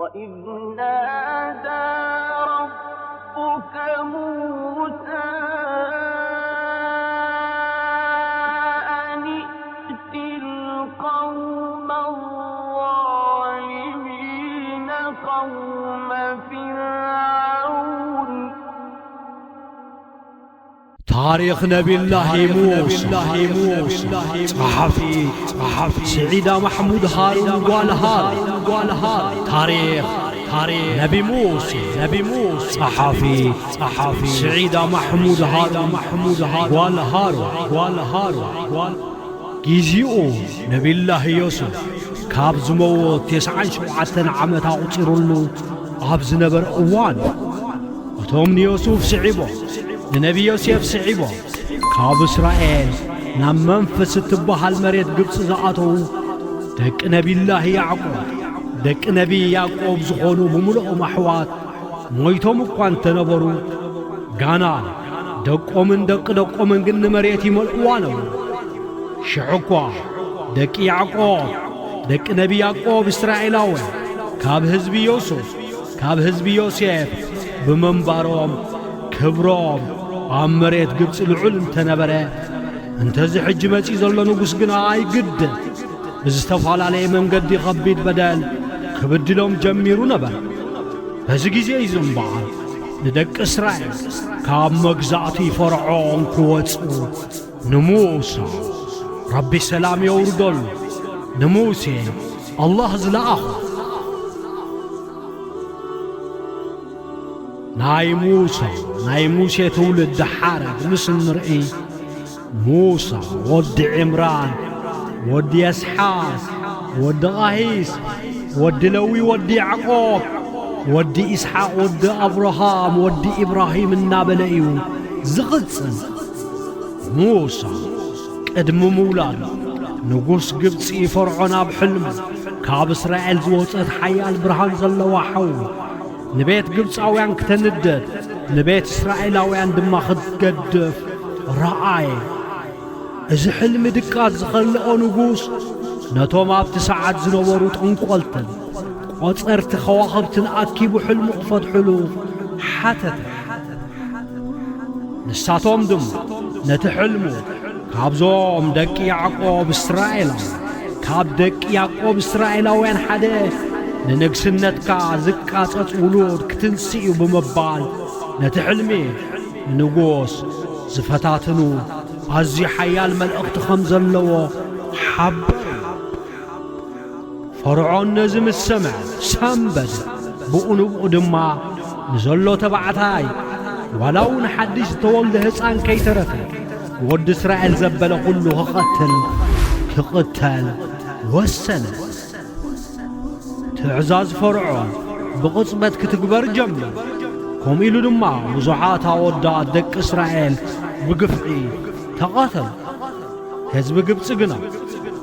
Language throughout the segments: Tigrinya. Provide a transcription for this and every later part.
وإذ نادى ربك موسى أن ائت القوم الظالمين قوم فرعون. ታሪኽ ነቢላሂ ሙሳ። ጸሓፊ፣ ጸሓፊ ስዒዳ ማሕሙድ ሃሩን ጓል ሃሩን፣ ጓል ሃሩን። ታሪኽ፣ ታሪኽ ነቢ ሙሳ፣ ነቢ ሙሳ። ጸሓፊ፣ ጸሓፊ ስዒዳ ማሕሙድ ሃሩን፣ ማሕሙድ ሃሩን፣ ጓል ሃሩን፣ ጓል ሃሩን፣ ጓል። ግዜኡ ነቢላሂ ዮሱፍ ካብ ዝመወት ተስዓን ሸውዓተን ዓመት ኣቑጺሩሉ ኣብ ዝነበረ እዋን፣ እቶም ንዮሱፍ ስዒቦም፣ ንነቢ ዮሴፍ ስዒቦም፣ ካብ እስራኤል ናብ መንፍስ እትበሃል መሬት ግብጺ ዝኣተዉ ደቂ ነቢላሂ ያዕቆብ፣ ደቂ ነቢ ያዕቆብ ዝኾኑ ብምሉኦም ኣሕዋት ሞይቶም እኳ እንተነበሩ፣ ጋና ደቆምን ደቂ ደቆምን ግን ንመሬት ይመልእዋ ነበሩ። ሽሕ እኳ ደቂ ያዕቆብ፣ ደቂ ነቢ ያዕቆብ እስራኤላውያን ካብ ህዝቢ ዮሱፍ፣ ካብ ህዝቢ ዮሴፍ ብምንባሮም፣ ክብሮም ኣብ መሬት ግብጺ ልዑል እንተነበረ፣ እንተዚ ሕጂ መጺኡ ዘሎ ንጉስ ግና ኣይግድን ብዝተፈላለየ መንገዲ ኸቢድ በደል ክብድሎም ጀሚሩ ነበረ። በዚ ግዜ እዩ እምበኣር ንደቂ እስራኤል ካብ መግዛእቲ ፈርዖን ክወጽኡ ንሙሳ፣ ረቢ ሰላም የውርደሉ፣ ንሙሴ ኣላህ ዝለኣኾ። ናይ ሙሳ፣ ናይ ሙሴ ትውልዲ ሓረግ ምስ እንርኢ፣ ሙሳ ወዲ ዕምራን፣ ወዲ የስሓቅ፣ ወዲ ቃሂስ፣ ወዲ ለዊ፣ ወዲ ያዕቆብ፣ ወዲ ኢስሓቅ፣ ወዲ ኣብርሃም፣ ወዲ ኢብራሂም እናበለ እዩ ዝቕጽል። ሙሳ ቅድሚ ምውላዱ ንጉስ ግብጺ ፈርዖን ኣብ ሕልሙ ካብ እስራኤል ዝወጸት ሓያል ብርሃን ዘለዋ ሓዊ ንቤት ግብጻውያን ክተንድድ ንቤት እስራኤላውያን ድማ ክትገድፍ ረኣየ። እዚ ሕልሚ ድቃስ ዝኸልኦ ንጉስ ነቶም ኣብቲ ሰዓት ዝነበሩ ጠንቆልትን ቆጸርቲ ከዋኽብትን ኣኪቡ ሕልሙ ክፈትሕሉ ሓተተ። ንሳቶም ድማ ነቲ ሕልሙ ካብዞም ደቂ ያዕቆብ እስራኤላውያን፣ ካብ ደቂ ያዕቆብ እስራኤላውያን ሓደ ንንግስነትካ ዝቃጸጽ ውሉድ ክትንስእ እዩ ብምባል ነቲ ሕልሚ ንንጉስ ዝፈታትኑ ኣዝዩ ሓያል መልእኽቲ ከም ዘለዎ ሓበሩ። ፈርዖን ነዚ ምስ ሰምዐ ሰንበደ። ብኡ ንብኡ ድማ ንዘሎ ተባዕታይ ዋላ እውን ሓድሽ ዝተወልደ ህፃን ከይተረፈ ወዲ እስራኤል ዘበለ ኩሉ ክቐትል ክቕተል ወሰነ። ትእዛዝ ፈርዖን ብቕጽበት ክትግበር ጀመረ። ከምኡ ኢሉ ድማ ብዙሓት ኣወዳት ደቂ እስራኤል ብግፍዒ ተቐተሉ። ህዝቢ ግብጺ ግና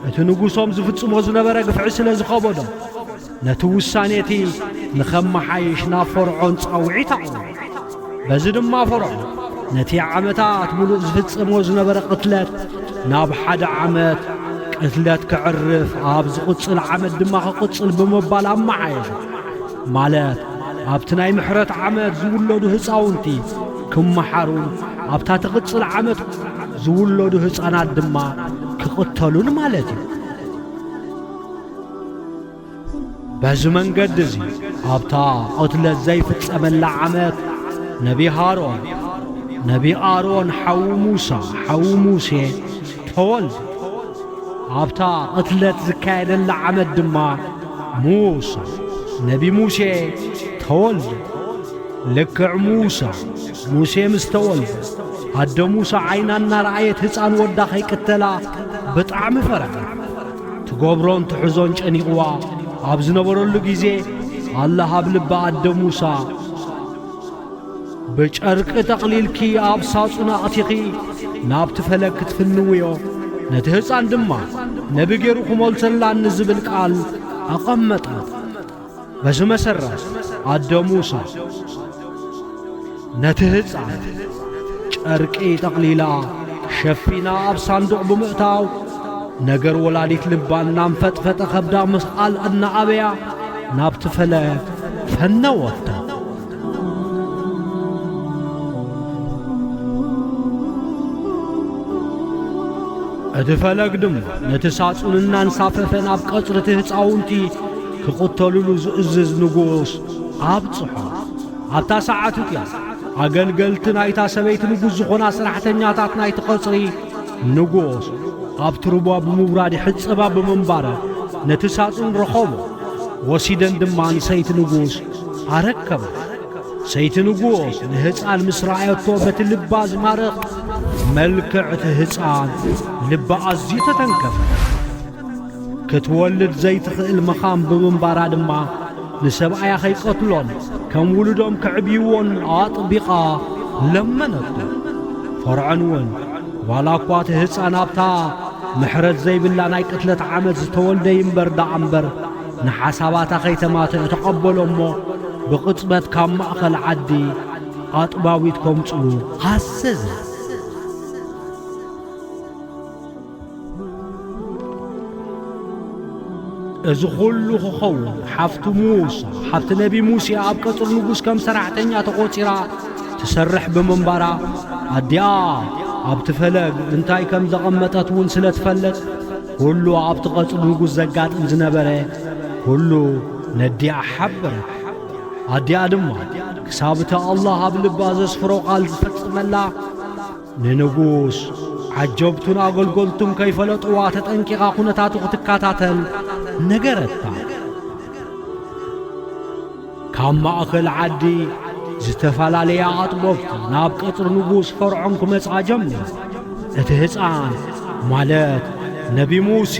እቲ ንጉሶም ዝፍጽሞ ዝነበረ ግፍዒ ስለ ዝኸበዶ ነቲ ውሳኔ እቲ ንኸመሓይሽ ናብ ፈርዖን ጻውዒት ኣቕረበ። በዚ ድማ ፈርዖን ነቲ ዓመታት ምሉእ ዝፍጽሞ ዝነበረ ቅትለት ናብ ሓደ ዓመት ቅትለት ከዕርፍ፣ ኣብ ዝቕጽል ዓመት ድማ ክቕጽል ብምባል ኣመሓየሸ። ማለት ኣብቲ ናይ ምሕረት ዓመት ዝውለዱ ህጻውንቲ ክመሓሩን ኣብታ ትቕጽል ዓመት ዝውለዱ ህጻናት ድማ ክቕተሉን ማለት እዩ። በዚ መንገዲ እዚ ኣብታ ቅትለት ዘይፍጸመላ ዓመት ነቢ ሃሮን፣ ነቢ ኣሮን ሓዉ ሙሳ፣ ሓዉ ሙሴ ተወልደ። ኣብታ ቅትለት ዝካየደላ ዓመት ድማ ሙሳ፣ ነቢ ሙሴ ተወልደ። ልክዕ ሙሳ፣ ሙሴ ምስ ተወልደ፣ ኣደ ሙሳ ዓይና እናረኣየት ህፃን ወዳ ከይቅተላ ብጣዕሚ ፈርሐት። ትገብሮን ትሕዞን ጨኒቕዋ ኣብ ዝነበረሉ ግዜ፣ ኣላህ ኣብ ልቢ ኣደ ሙሳ፣ ብጨርቂ ጠቕሊልኪ ኣብ ሳጹን ኣእቲኺ ናብቲ ፈለግ ክትፍንውዮ፣ ነቲ ህጻን ድማ ነቢ ገይሩ ክሞልተላኒ ዝብል ቃል ኣቐመጠ። በዚ መሰረት ኣደ ሙሳ ነቲ ህጻን ጨርቂ ጠቕሊላ ሸፊና ኣብ ሳንዱቕ ብምእታው፣ ነገር ወላዲት ልባ እናንፈጥፈጠ ከብዳ ምስቓል እናኣበያ፣ ናብቲ ፈለግ ፈነወቶ። እቲ ፈለግ ድማ ነቲ ሳጹን እናንሳፈፈ ናብ ቀጽሪ እቲ ህጻውንቲ ክቕተሉሉ ዝእዝዝ ንጉስ ኣብጽሖ። ኣብታ ሰዓት እቲኣ ኣገልገልቲ ናይታ ሰበይቲ ንጉስ ዝኾና ሰራሕተኛታት ናይቲ ቀጽሪ ንጉስ ኣብቲ ሩባ ብምውራድ ይሕጸባ ብምንባረ ነቲ ሳጹን ረኸቦ። ወሲደን ድማ ንሰይቲ ንጉስ ኣረከባ። ሰይቲ ንጉስ ንህጻን ምስ ረኣየቶ በቲ ልባ ዝማርኽ መልክዕ እቲ ህጻን ልባ ኣዝዩ ተተንከፈ። ክትወልድ ዘይትኽእል ምኻን ብምንባራ ድማ ንሰብኣያ ከይቀትሎን ከም ውሉዶም ከዕብይዎን ኣጥቢቓ ለመነቶ። ፈርዖን እውን ዋላ እኳ እቲ ህጻን ኣብታ ምሕረት ዘይብላ ናይ ቅትለት ዓመት ዝተወልደ ይንበር ደኣ እምበር ንሓሳባታ ከይተማትእ ተቐበሎ እሞ ብቕጽበት ካብ ማእከል ዓዲ ኣጥባዊት ከምጽኡ ኣዘዘ። እዚ ኹሉ ክኸውን ሓፍቱ ሙሳ፣ ሓፍቲ ነቢ ሙሴ ኣብ ቀጽሪ ንጉስ ከም ሰራሕተኛ ተቖጺራ ትሰርሕ ብምንባራ፣ ኣዲኣ ኣብቲ ፈለግ እንታይ ከም ዘቐመጠት እውን ስለ ትፈልጥ፣ ኩሉ ኣብቲ ቀጽሪ ንጉስ ዘጋጥም ዝነበረ ኩሉ ነዲኣ ሓበረት። ኣዲኣ ድማ ክሳብ እቲ ኣላህ ኣብ ልባ ዘስፍሮ ቃል ዝፈጽመላ፣ ንንጉስ ዓጀብቱን ኣገልገልቱን ከይፈለጥዋ ተጠንቂቓ ኩነታቱ ክትከታተል ነገረታ። ካብ ማእከል ዓዲ ዝተፈላለያ ኣጥበብቲ ናብ ቀጽሪ ንጉስ ፈርዖን ክመጽኣ ጀመሩ። እቲ ህጻን፣ ማለት ነቢ ሙሴ፣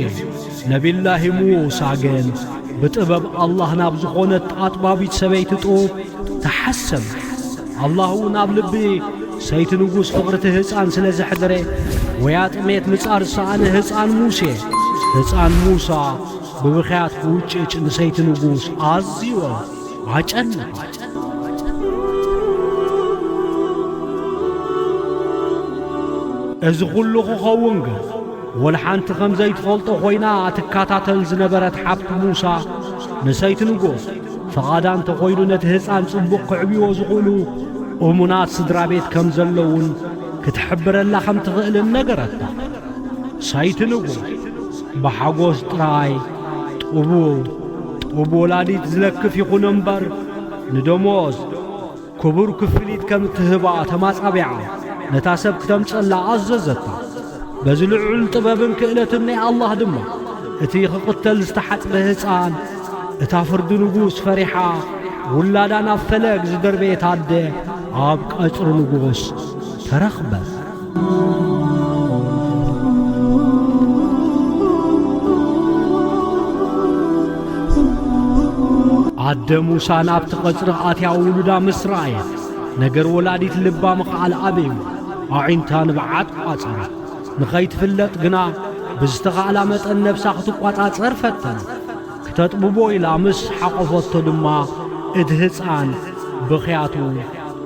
ነቢላሂ ሙሳ ግን ብጥበብ ኣላህ ናብ ዝኾነት ኣጥባቢት ሰበይቲ ጡብ ተሓሰመ። ኣላህ እውን ኣብ ልቢ ሰይቲ ንጉስ ፍቕርቲ ህጻን ስለ ዘሕደረ፣ ወያ ጥሜት ምጻር ዝሰኣነ ህጻን ሙሴ፣ ህጻን ሙሳ ብብኽያት ክውጭጭ ንሰይቲ ንጉስ ኣዝዩ ኣጨነቓ። እዚ ኹሉ ክኸውን ግን፣ ወላ ሓንቲ ከም ዘይትፈልጦ ኮይና ትከታተል ዝነበረት ሓብቲ ሙሳ፣ ንሰይቲ ንጉስ ፍቓዳ እንተኾይኑ ነቲ ህጻን ጽቡቕ ክዕብይዎ ዝኽእሉ እሙናት ስድራ ቤት ከም ዘለውን ክትሕብረላ ከም ትኽእልን ነገረታ። ሰይቲ ንጉስ ብሓጎስ ጥራይ ጡቡ፣ ጡብ ወላዲት ዝለክፍ ይኹን እምበር፣ ንደሞዝ ክቡር ክፍሊት ከም እትህባ ተማጻቢዓ፣ ነታ ሰብ ክተምጸላ ኣዘዘታ። በዚ ልዑል ጥበብን ክእለትን ናይ ኣላህ ድማ፣ እቲ ክቕተል ዝተሓጽበ ህጻን፣ እታ ፍርዲ ንጉስ ፈሪሓ፣ ውላዳ ናብ ፈለግ ዝደርበየት ኣደ ኣብ ቀጽሪ ንጉስ ተረኽበት። ኣደ ሙሳ ናብቲ ቐጽሪ ኣትያ ውሉዳ ምስ ረኣየት፣ ነገር ወላዲት ልባ ምኽኣል ኣበዩ፣ ኣዒንታ ንብዓት ቋጸረት። ንኸይትፍለጥ ግና ብዝተኻእላ መጠን ነብሳ ክትቋጻጸር ፈተነት። ክተጥብቦ ኢላ ምስ ሓቖፈቶ ድማ፣ እቲ ህጻን ብኽያቱ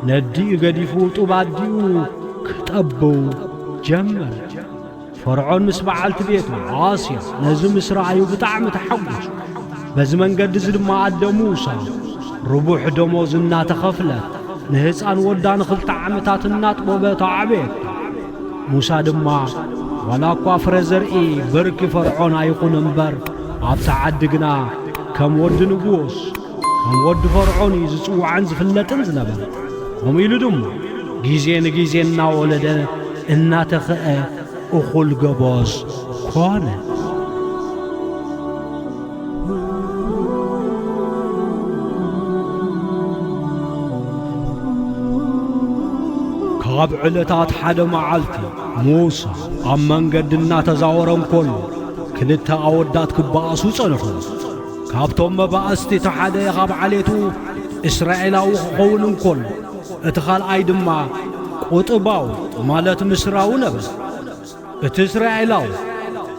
ነዲኡ ገዲፉ ጡብ ኣዲኡ ክጠብው ጀመረ። ፈርዖን ምስ በዓልቲ ቤቱ ኣስያ ነዚ ምስ ረኣዩ ብጣዕሚ ተሓጎሱ። በዚ መንገዲ እዚ ድማ ኣደ ሙሳ ርቡሕ ደሞዝ እናተኸፍለት ንህጻን ወዳ ንኽልተ ዓመታት እናጥበበት ኣዕበየቶ። ሙሳ ድማ ዋላ እኳ ፍረ ዘርኢ ብርኪ ፈርዖን ኣይኹን እምበር፣ ኣብቲ ዓዲ ግና ከም ወዲ ንጉስ፣ ከም ወዲ ፈርዖን እዩ ዝጽዋዕን ዝፍለጥን ዝነበረ። ከምኡ ኢሉ ድማ ግዜ ንግዜ እናወለደ እናተኽአ እኹል ገቦዝ ኮነ። ካብ ዕለታት ሓደ መዓልቲ፣ ሙሳ ኣብ መንገዲ እናተዛወረ እንከሎ፣ ክልተ ኣወዳት ክበኣሱ ጸንሑ። ካብቶም መባእስቲ እቲ ሓደ ካብ ዓሌቱ እስራኤላዊ ክኸውን እንከሎ፣ እቲ ካልኣይ ድማ ቁጥባዊ፣ ማለት ምስራዊ ነበረ። እቲ እስራኤላዊ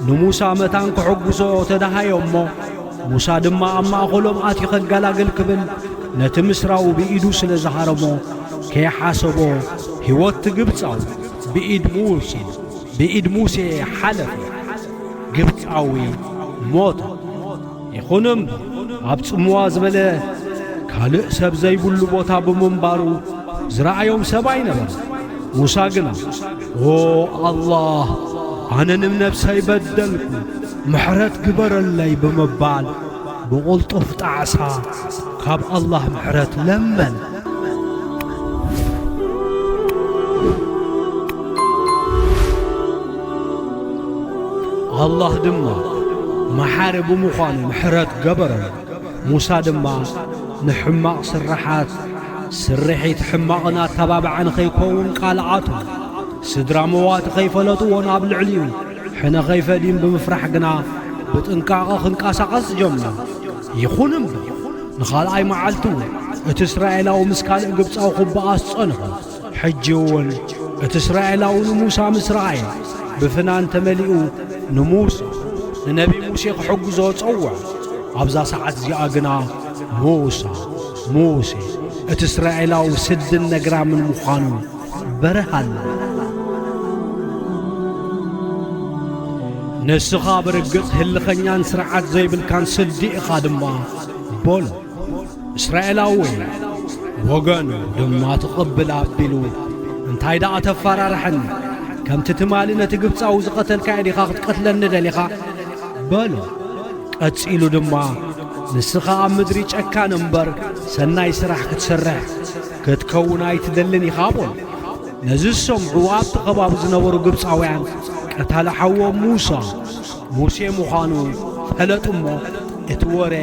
ንሙሳ መታን ከሐጉሶ ተደሃዮ እሞ፣ ሙሳ ድማ ኣብ ማእከሎም ኣትዩ ከገላግል ክብል ነቲ ምስራዊ ብኢዱ ስለ ዝሃረሞ፣ ከይሓሰቦ ህይወት እቲ ግብጻዊ ብኢድ ሙሳ፣ ብኢድ ሙሴ ሓለፈ። ግብጻዊ ሞተ። ይኹን እምበር፣ ኣብ ጽምዋ ዝበለ ካልእ ሰብ ዘይብሉ ቦታ ብምንባሩ ዝረኣዮም ሰብ ኣይነበረ። ሙሳ ግና፣ "ኦ ኣላህ፣ ኣነ ንነብሰይ በደልኩ፣ ምሕረት ግበረለይ" ብምባል ብቕልጡፍ ጣዕሳ ካብ ኣላህ ምሕረት ለመነ። ኣላህ ድማ መሓሪ ብምዃኑ ምሕረት ገበረሉ። ሙሳ ድማ ንሕማቕ ስርሓት፣ ስርሒት ሕማቕን ኣተባብዓ ንኸይከውን ቃል ኣትወ። ስድራ መዋቲ ከይፈለጥዎ ናብ ልዕሊኡ ሕነ ከይፈድይን ብምፍራሕ ግና ብጥንቃቐ ክንቀሳቐስ ጀመረ። ይኹን እምበር፣ ንኻልኣይ መዓልቲ እውን እቲ እስራኤላዊ ምስ ካልእ ግብጻዊ ክበኣስ ጸንሑ። ሕጂ እውን እቲ እስራኤላዊ ንሙሳ ምስ ረኣየ፣ ብፍናን ተመሊኡ ንሙሳ፣ ንነቢ ሙሴ ክሕግዞ ጸውዐ። ኣብዛ ሰዓት እዚኣ ግና ሙሳ፣ ሙሴ፣ እቲ እስራኤላዊ ስድን ነግራምን ምዃኑ በርሃልና። "ንስኻ ብርግጽ ህልኸኛን ስርዓት ዘይብልካን ስዲ ኢኻ" ድማ በሎ። እስራኤላዊ ወገኑ ድማ ትቕብል ኣቢሉ፣ "እንታይ ደኣ ተፈራርሐኒ? ከምቲ ትማሊ ነቲ ግብጻዊ ዝቐተልካዮ ዲኻ ክትቀትለኒ ደሊኻ?" በሎ። ቀጺሉ ድማ፣ "ንስኻ ኣብ ምድሪ ጨካን እምበር ሰናይ ስራሕ ክትሰርሕ ክትከውን ኣይትደልን ኢኻ" በሎ። ነዚ ዝሰምዑ ኣብቲ ከባቢ ዝነበሩ ግብጻውያን፣ ቀታሊ ሓዎም ሙሳ፣ ሙሴ ምዃኑ ፈለጡ እሞ፣ እቲ ወረ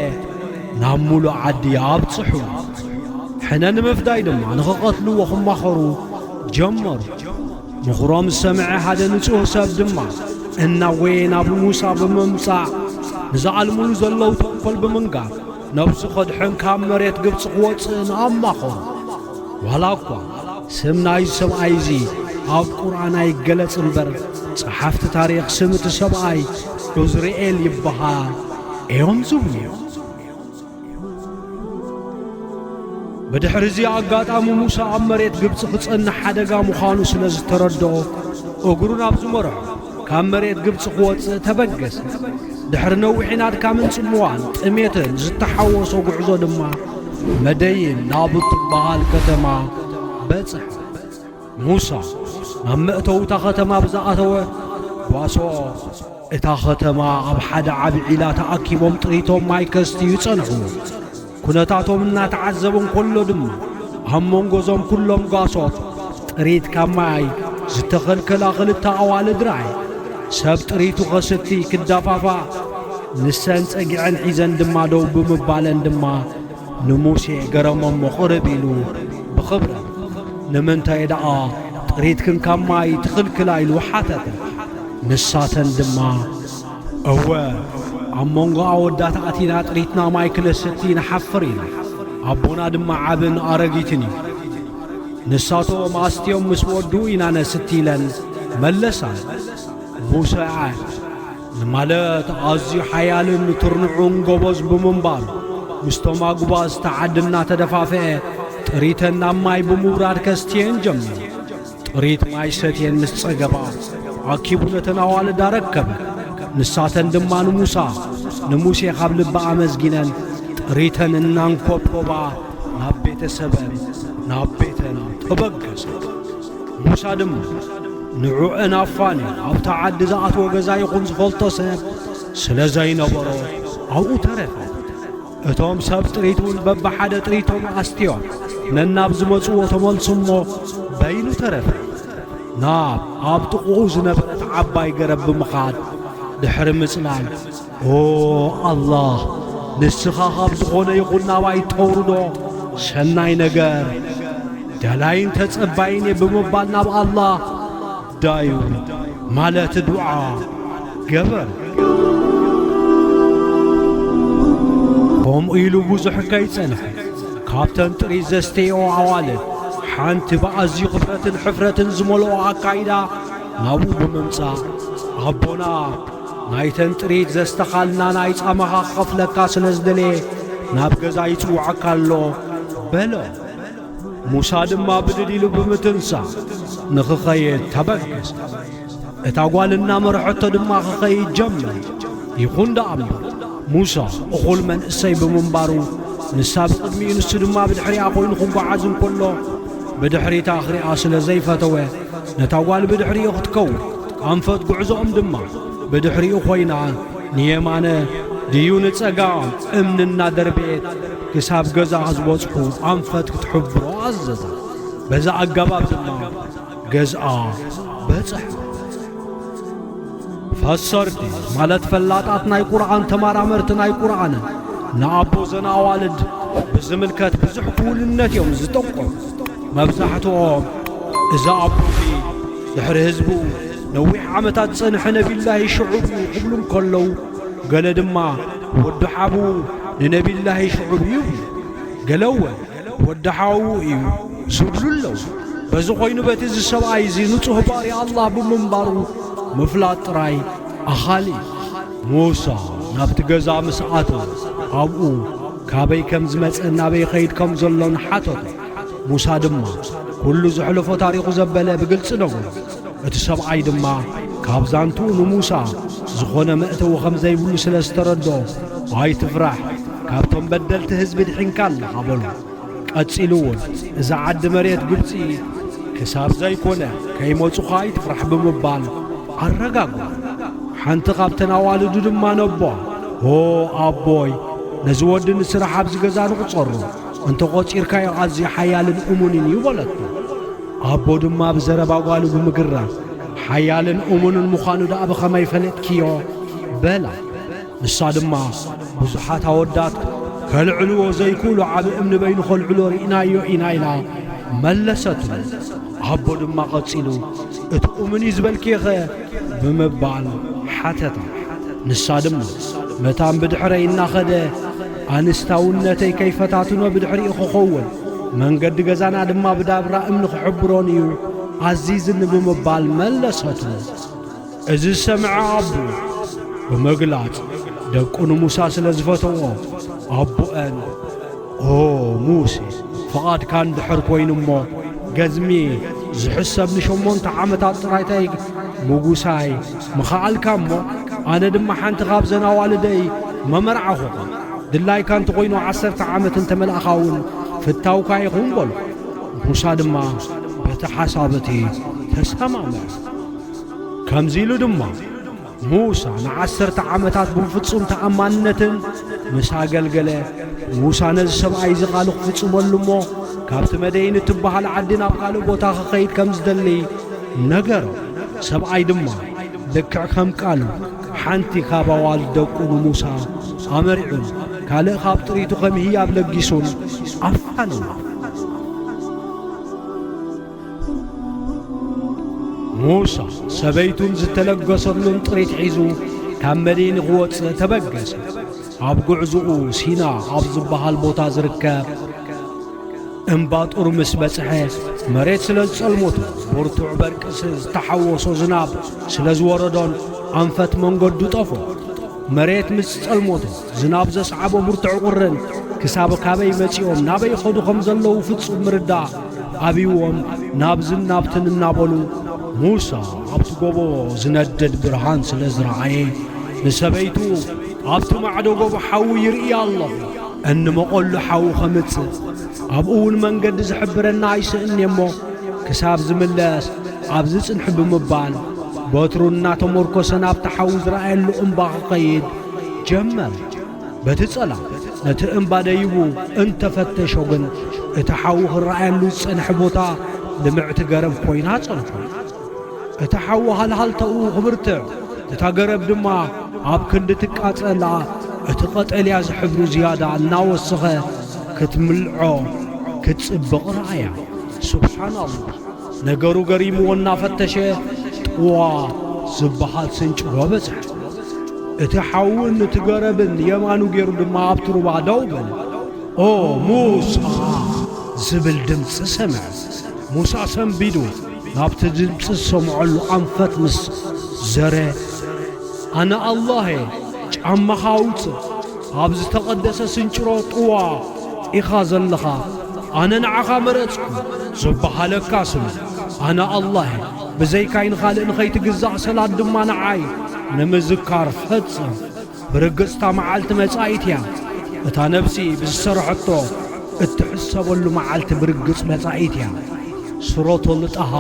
ናብ ሙሉእ ዓዲ ኣብጽሑ። ሕነ ንምፍዳይ ድማ ንኽቐትልዎ ክማኸሩ ጀመሩ። ምኽሮም ዝሰምዐ ሓደ ንጹህ ሰብ ድማ እናወየ ናብ ሙሳ ብምምጻእ፣ ንዝኣልሙሉ ዘለዉ ተንኮል ብምንጋር፣ ነብሱ ከድሕን ካብ መሬት ግብጺ ክወጽእን ኣማኸሩ። ዋላ እኳ ስም ናይዚ ሰብኣይ እዚ ኣብ ቁርኣን ኣይገለጽ እምበር፣ ጸሓፍቲ ታሪኽ ስም እቲ ሰብኣይ ዑዝርኤል ይበሃል እዮም ዝብሉ። ብድሕሪ እዚ ኣጋጣሚ ሙሳ ኣብ መሬት ግብጺ ክጸንሕ ሓደጋ ምዃኑ ስለ ዝተረድኦ፣ እግሩ ናብ ዝመርሖ ካብ መሬት ግብጺ ክወጽእ ተበገሰ። ድሕሪ ነዊሕን ኣድካምን ጽምዋን ጥሜትን ዝተሓወሶ ጉዕዞ ድማ፣ መደይን ናብ እትበሃል ከተማ በጽሐ። ሙሳ ናብ መእተዊ እታ ከተማ ብዝኣተወ፣ ጓሶት እታ ከተማ ኣብ ሓደ ዓቢ ዒላ ተኣኪቦም ጥሪቶም ማይ ከስትዩ ጸንሑ። ኩነታቶም እናተዓዘበ እንከሎ ድማ፣ ኣብ መንጎ እዞም ኩሎም ጓሶት ጥሪት ካብ ማይ ዝተኸልከላ ክልተ ኣዋልድ ረኣየ። ሰብ ጥሪቱ ከስቲ ክዳፋፋ፣ ንሰን ጸጊዐን ሒዘን ድማ ደው ብምባለን ድማ ንሙሴ ገረሞ እሞ ቅርብ ኢሉ ብኽብረት፣ "ንምንታይ ደኣ ጥሪትክን ካብ ማይ ትኽልክላ?" ኢሉ ሓተተ። ንሳተን ድማ፣ "እወ፣ ኣብ መንጎ ኣወዳት ኣቲና ጥሪትና ማይ ክነስቲ ንሓፍር ኢና። ኣቦና ድማ ዓብን ኣረጊትን እዩ። ንሳቶም ኣስትዮም ምስ ወድኡ ኢና ነስቲ" ኢለን መለሳሉ። ሙሴ ንማለት ኣዝዩ ሓያልን ትርንዑን ጎበዝ ብምንባሩ፣ ምስቶም ኣጉባዝቲ ዓዲ እናተደፋፍአ ጥሪተን ናብ ማይ ብምውራድ ከስትየን ጀመረ። ጥሪት ማይ ሰትየን ምስ ጸገባ፣ ኣኪቡ ነተን ኣዋልድ ኣረከበ። ንሳተን ድማ ንሙሳ፣ ንሙሴ ካብ ልቢ ኣመስጊነን፣ ጥሪተን እናንኮብኮባ ናብ ቤተሰበን ናብ ቤተን ተበገሰ። ሙሳ ድማ ንዕኡን ኣፋንዩ ኣብታ ዓዲ ዝኣትወ ገዛ ይኹን ዝፈልጦ ሰብ ስለ ዘይነበሮ ኣብኡ ተረፈ። እቶም ሰብ ጥሪት እውን በብሓደ ጥሪቶም ኣስትዮም ነናብ ዝመጽዎ ተመልሱ እሞ በይኑ ተረፈ። ናብ ኣብ ጥቕኡ ዝነበረት ዓባይ ገረብ ብምኻድ ድሕሪ ምጽላል፣ "ኦ ኣላህ፣ ንስኻ ካብ ዝኾነ ይኹን ናባይ ተውርዶ ሰናይ ነገር፣ ደላይን ተጸባይን እየ" ብምባል ናብ ኣላህ ዳዩ ማለት ዱዓ ገበረ። ከምኡ ኢሉ ብዙሕ ከይጸንሐ፣ ካብተን ጥሪት ዘስተይኦ ኣዋልድ ሓንቲ ብኣዝዩ ክፍረትን ሕፍረትን ዝመልኦ ኣካይዳ ናብኡ ብምምጻእ፣ "ኣቦና፣ ናይተን ጥሪት ዘስተኻልና ናይ ጻማኻ ክኸፍለካ ስለ ዝደለየ ናብ ገዛ ይጽውዓካ ኣሎ" በሎ። ሙሳ ድማ ብድድ ኢሉ ብምትንሳእ ንኽኸይድ ተበገሰ። እታ ጓል እናመርሐቶ ድማ ክኸይድ ጀመረ። ይኹን ደኣ እምበር፣ ሙሳ እኹል መንእሰይ ብምንባሩ፣ ንሳ ብቕድሚኡ ንሱ ድማ ብድሕሪኣ ኮይኑ ክጓዓዝ እንከሎ፣ ብድሕሪታ ክሪኣ ስለ ዘይፈተወ፣ ነታ ጓል ብድሕሪኡ ክትከውን፣ ኣንፈት ጉዕዞኦም ድማ ብድሕሪኡ ኮይና፣ ንየማነ ድዩ ንጸጋም እምኒ እናደርበየት ክሳብ ገዛ ዝበጽሑ ኣንፈት ክትሕብሮ ኣዘዛ። በዛ ኣገባብ ድማ ገዝኣ በጽሐ። ፈሰርቲ ማለት ፈላጣት ናይ ቁርኣን፣ ተመራመርቲ ናይ ቁርኣንን ንኣቦ ዘን ኣዋልድ ብዝምልከት ብዙሕ ክውንነት እዮም ዝጠቆሙ። መብዛሕትኦም እዚ ኣቦ እዚ ድሕሪ ህዝቡ ነዊሕ ዓመታት ዝጸንሐ ነቢላሂ ሽዑብ እዩ ክብሉ እንከለዉ፣ ገለ ድማ ወዲ ሓቡ ንነቢላሂ ሽዑብ እዩ ይብሉ። ገለ እውን ወዲ ሓዉ እዩ ዝብሉ ኣለዉ። በዚ ኾይኑ በቲ እዚ ሰብኣይ እዚ ንጹህ ባርያ ኣላህ ብምንባሩ ምፍላጥ ጥራይ ኣኻሊ እዩ። ሙሳ ናብቲ ገዛ ምስ ኣተወ ኣብኡ ካበይ ከም ዝመጸን ናበይ ይኸይድ ከም ዘሎን ሓተቶ። ሙሳ ድማ ኩሉ ዘሕለፎ ታሪኹ ዘበለ ብግልጺ ነገሮ። እቲ ሰብኣይ ድማ ካብ ዛንትኡ ንሙሳ ዝኾነ መእተዊ ከም ዘይብሉ ስለ ዝተረድኦ፣ ኣይትፍራሕ፣ ካብቶም በደልቲ ህዝቢ ድሒንካ ኣለኻ በሎ። ቀጺሉ እውን፣ እዛ ዓዲ መሬት ግብጺ ክሳብ ዘይኮነ ከይመጹኻ ኣይትፍራሕ ብምባል ኣረጋግኦ። ሓንቲ ካብተን ኣዋልዱ ድማ ነቦኣ፣ ኦ ኣቦይ፣ ነዚ ወዲ ንስራሕ ኣብዚ ገዛ ንቑጸሮ፣ እንተ ቆጺርካዮ ኣዝዩ ሓያልን እሙንን እዩ በለቶ። ኣቦ ድማ ብዘረባ ጓሉ ብምግራም፣ ሓያልን እሙንን ምዃኑ ደኣ ብኸመይ ፈለጥክዮ? በላ። ንሳ ድማ፣ ብዙሓት ኣወዳት ከልዕልዎ ዘይክእሉ ዓቢ እምኒ በይኑ ከልዕሎ ርኢናዮ ኢና ኢላ መለሰትሉ። ኣቦ ድማ ቀጺሉ፣ እቲ እሙን እዩ ዝበልክዮኸ? ብምባል ሓተታ። ንሳ ድማ፣ መታን ብድሕረይ እናኸደ ኣንስታውነተይ ከይፈታትኖ ብድሕሪኡ ክኸውን፣ መንገዲ ገዛና ድማ ብዳብራ እምኒ ክሕብሮን እዩ ኣዚዝኒ ብምባል መለሰትሉ። እዚ ዝሰምዐ ኣቦ ብምግላጽ ደቁ ንሙሳ ስለ ዝፈተዎ፣ ኣቦአን፣ ኦ ሙሴ፣ ፍቓድካ እንድሕር ኮይኑ እሞ፣ ገዝሚ ዝሕሰብ ንሸሞንተ ዓመታት ጥራይታይ ምጉሳይ ምኸኣልካ እሞ፣ ኣነ ድማ ሓንቲ ካብዘን ኣዋልደይ መመርዓኹኻ። ድላይካ እንተኾይኑ ዓሰርተ ዓመት እንተመላእኻ እውን ፍታውካ ኢኹም በሎ። ሙሳ ድማ በቲ ሓሳብ እቲ ተሰማምዐ። ከምዚ ኢሉ ድማ ሙሳ ንዓሰርተ ዓመታት ብፍጹም ተኣማንነትን ምስ ኣገልገለ፣ ሙሳ ነዚ ሰብኣይ እዚ ቃሉ ክፍጽመሉ እሞ፣ ካብቲ መደይን እትበሃል ዓዲ ናብ ካልእ ቦታ ክኸይድ ከም ዝደሊ ነገሮ። ሰብኣይ ድማ ልክዕ ከም ቃሉ፣ ሓንቲ ካብ ኣዋልድ ደቁ ንሙሳ ኣመሪዑን ካልእ ካብ ጥሪቱ ከም ህያብ ለጊሱን ኣፋነዋ። ሙሳ ሰበይቱን ዝተለገሰሉን ጥሪት ሒዙ ካብ መደይን ክወጽእ ተበገሰ። ኣብ ጉዕዞኡ ሲና ኣብ ዝበሃል ቦታ ዝርከብ እምባ ጡር ምስ በጽሐ፣ መሬት ስለ ዝጸልመቶ፣ ብርቱዕ በርቂ ስ-፣ ዝተሓወሶ ዝናብ ስለ ዝወረዶን ኣንፈት መንገዱ ጠፍኦ። መሬት ምስ ጸልመቶ፣ ዝናብ ዘስዓቦ ብርቱዕ ቁርን ክሳብ ካበይ መጺኦም ናበይ ይኸዱ ከም ዘለዉ ፍጹም ምርዳእ ኣብይዎም ናብዝን ናብትን እናበሉ፣ ሙሳ ኣብቲ ጎቦ ዝነድድ ብርሃን ስለ ዝረኣየ፣ ንሰበይቱ፣ ኣብቲ ማዕዶ ጎቦ ሓዊ ይርኢ ኣለኹ፣ እንመቐሉ ሓዊ ኸምጽእ፣ ኣብኡ እውን መንገዲ ዝሕብረና ኣይስእን እሞ፣ ክሳብ ዝምለስ ኣብዚ ጽንሑ ብምባል፣ በትሩ እናተመርኮሰ ናብቲ ሓዊ ዝረኣየሉ እምባ ክኸይድ ጀመረ። በቲ ጸላም ነቲ እምባ ደይቡ እንተፈተሾ ግን፣ እቲ ሓዊ ክረኣየሉ ዝጸንሐ ቦታ ልምዕቲ ገረብ ኮይና ጸንሑ። እቲ ሓዊ ሃልሃልታኡ ክብርትዕ፣ እታ ገረብ ድማ ኣብ ክንዲ ትቃጸል፣ እቲ ቀጠልያ ዝሕብሩ ዝያዳ እናወሰኸ ክትምልዖ ክትጽብቕ ረኣያ። ሱብሓን ኣላህ! ነገሩ ገሪምዎ እናፈተሸ፣ ጥዋ ዝበሃል ስንጭሮ በጽሐ። እቲ ሓውን እቲ ገረብን የማኑ ገይሩ ድማ ኣብቲ ሩባ ደው በለ። ኦ ሙሳ! ዝብል ድምጺ ሰምዐ። ሙሳ ሰንቢዱ ናብቲ ድምጺ ዝሰምዐሉ ኣንፈት ምስ ዘረ፣ ኣነ ኣላህ እየ፣ ጫማኻ ኣውጽእ፣ ኣብ ዝተቐደሰ ስንጭሮ ጥዋ ኢኻ ዘለኻ፣ ኣነ ንዓኻ መረጽኩ፣ ዝበሃለካ ስሙ፣ ኣነ ኣላህ እየ፣ ብዘይካይ ንኻልእ ንኸይትግዛእ፣ ሰላት ድማ ንዓይ ንምዝካር ፈጽም። ብርግጽ እታ መዓልቲ መጻኢት እያ። እታ ነፍሲ ብዝሰርሐቶ እትሕሰበሉ መዓልቲ ብርግጽ መጻኢት እያ። ሱረቱል ጣሃ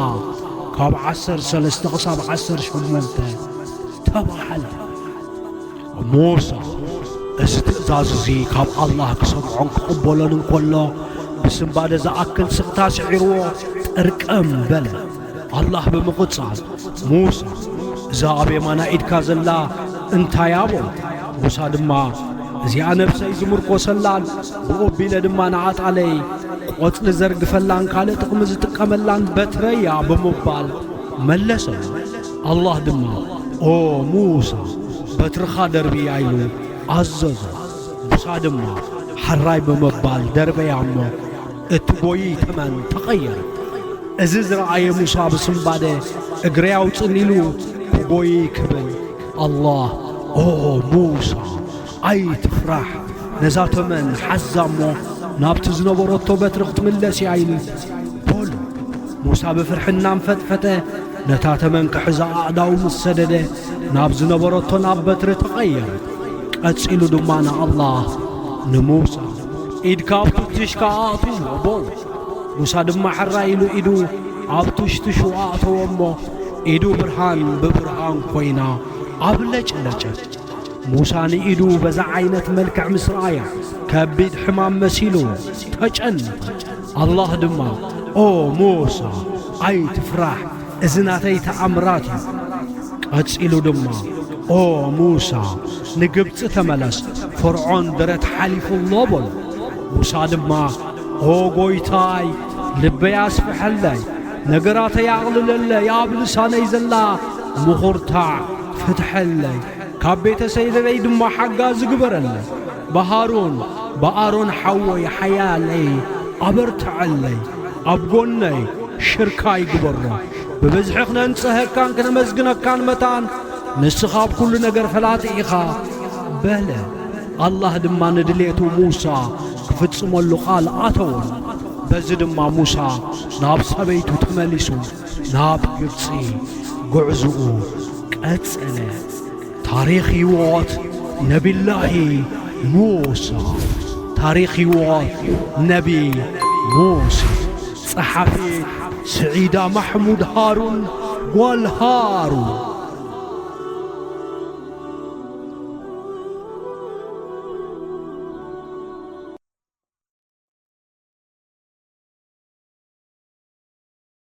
ካብ ዓሰርተ ሰለስተ ክሳብ ዓሰርተ ሸሞንተ ተባህለ። ሙሳ እዚ ትእዛዝ እዚ ካብ ኣላህ ክሰምዖን ክቕበሎን እንከሎ፣ ብስንባደ ዝኣክል ስቕታ ስዒርዎ ጥርቅም በለ። ኣላህ ብምቕጻል፣ "ሙሳ፣ እዛ ኣብ የማና ኢድካ ዘላ እንታይ?" በሎ። ሙሳ ድማ፣ "እዚኣ ነብሰይ ዝምርኮሰላን ብኡ ኣቢለ ድማ ንኣጣለይ ቆጽሊ ዘርግፈላን ካልእ ጥቕሚ ዝጥቀመላን በትረይ እያ" ብምባል መለሰ። ኣላህ ድማ፣ "ኦ ሙሳ፣ በትርኻ ደርብያ" ኢሉ ኣዘዞ። ሙሳ ድማ፣ "ሕራይ" ብምባል ደርበያ እሞ፣ እቲ ጎይ ተመን ተቐየረ። እዚ ዝረኣየ ሙሳ ብስንባደ፣ "እግረይ ኣውጽእኒ" ኢሉ ክጎይ ክብል፣ ኣላህ፣ "ኦ ሙሳ፣ ኣይትፍራሕ፣ ነዛ ተመን ሓዛ እሞ ናብቲ ዝነበረቶ በትሪ ክትምለስ እያ" ኢሉ በሎ። ሙሳ ብፍርሒ እናንፈጥፈጠ ነታ ተመን ክሕዛ ኣእዳዉ ምስ ሰደደ፣ ናብ ዝነበረቶ ናብ በትሪ ተቐየረ። ቀጺሉ ድማ ንኣላህ ንሙሳ፣ "ኢድካ ኣብ ቱሽካ ኣእትዎ" በሎ። ሙሳ ድማ ሕራይ ኢሉ ኢዱ ኣብ ቱሽቱሹ ኣእተዎ እሞ፣ ኢዱ ብርሃን ብብርሃን ኮይና ኣብለጭለጨት። ሙሳ ንኢዱ በዛ ዓይነት መልክዕ ምስ ረኣያ፣ ከቢድ ሕማም መሲሉ ተጨነቐ። ኣላህ ድማ፣ "ኦ ሙሳ፣ ኣይትፍራሕ፣ እዚ ናተይ ተኣምራት እዩ።" ቀጺሉ ድማ፣ "ኦ ሙሳ፣ ንግብጺ ተመለስ፣ ፈርዖን ደረት ሓሊፉ ኣሎ" በሎ። ሙሳ ድማ፣ "ኦ ጎይታይ፣ ልበይ ኣስፍሐለይ፣ ነገራተይ ኣቕልለለይ፣ ኣብ ልሳነይ ዘላ ምኹርታዕ ፍትሐለይ፣ ካብ ቤተ ሰይደለይ ድማ ሓጋዚ ግበረለይ፣ ብሃሩን ብኣሮን ሓወይ ሓያለይ ኣበርትዐለይ፣ ኣብ ጎነይ ሽርካይ ግበሮ፣ ብብዝሒ ክነንጽሀካን ክነመስግነካን መታን ንስኻ ኣብ ኩሉ ነገር ፈላጢ ኢኻ" በለ። ኣላህ ድማ ንድሌቱ ሙሳ ክፍጽመሉ ቃል ኣተወሉ። በዚ ድማ ሙሳ ናብ ሰበይቱ ተመሊሱ ናብ ግብጺ ጉዕዝኡ ቀጸለ። ታሪኽ ህይወት ነቢላሂ ሙሳ። ታሪኽ ህይወት ነቢ ሙሳ። ጸሓፊት ስዒዳ ማሕሙድ ሃሩን፣ ጓል ሃሩን።